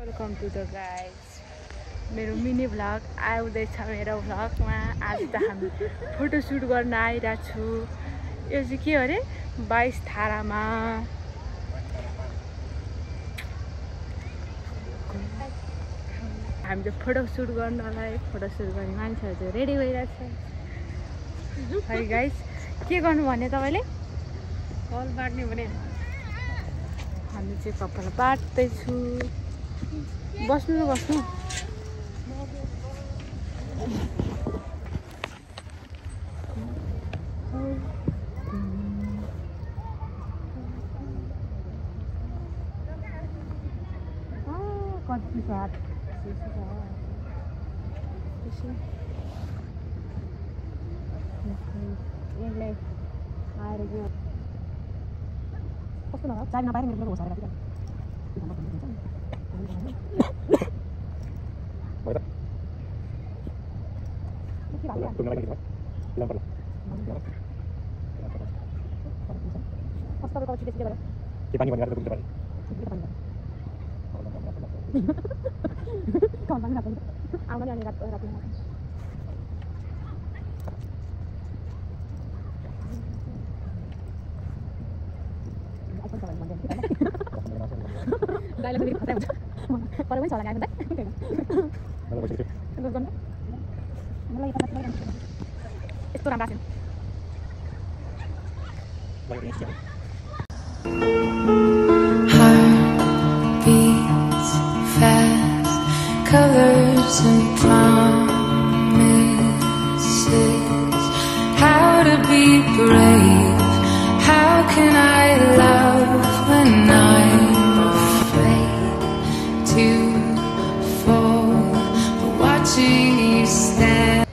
Welcome to the guys मेरो mini vlog आउँदैछ मेरो भ्लगमा। आज त हामी फोटोसुट गर्न आइरहेको छु। यो चाहिँ के हो अरे 22 धारामा हामी चाहिँ फोटोसुट गर्नलाई फोटोसुट गर्ने मान्छेहरू चाहिँ रेडी भइरहेको छ। है गाइज के गर्नु भने तपाईँले कल बाट्ने भने हामी चाहिँ कपाल बाट्दैछु। बस्नु न बस्नु। कति साथ यसले आएर कस्तो न चार नपाएर मेरो होस् अरे यस्तो राम्रो Heartbeats fast, colors and promises. How to be brave? How can I love when I'm afraid to fall? But watching you stand.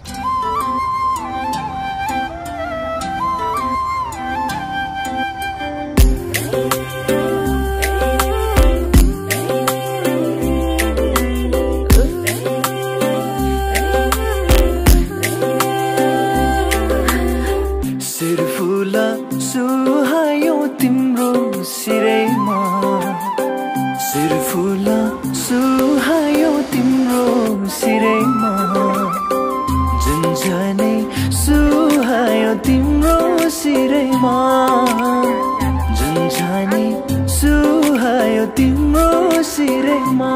सुहायो तिम्रो सिरैमा जन्जने सुहायो तिम्रो सिरैमा जन्जने सुहायो तिम्रो सिरैमा